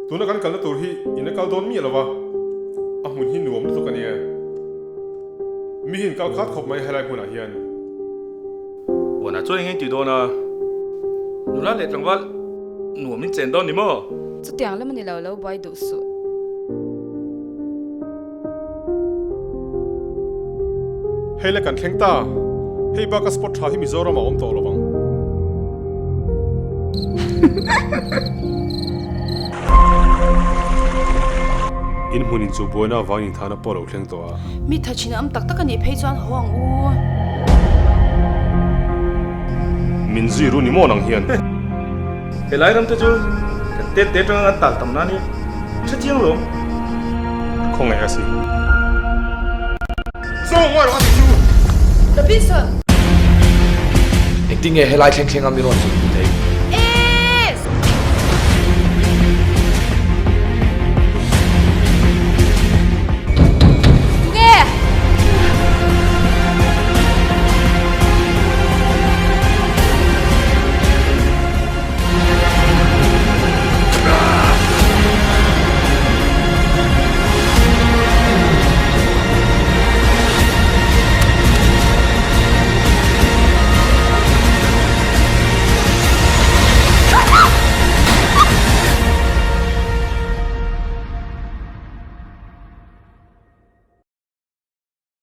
Tuna kan kalna tur hi in a kal dawn miah lo va, a hmun hi nuam lutuk a nia. Mi hi in kal khat khawp mai helai hmunah hian. Huanah chuan eng eng tih dawn a? Nula leh tlangval nuam in chen dawn ni maw? Chutiang lam a ni lo, lo buai duh suh. Hei le kan thleng ta, hei baka spot tha hi Mizoram ah awm tawh lo vang. In hmun in chu buaina avang in thana pawh lo thleng tawh a. Mi tha thin am tak tak a nih phei chuan haw ang u. Min zui ru ni maw nang hian. Helai ram te chu kan tet te atanga an tal tam nan i hre chiang lo. Khawngaih a si. Zawng ngawi rawh a tih chu. Robinson! Engtin nge helai thleng thleng a mi rawn zui hmu thei?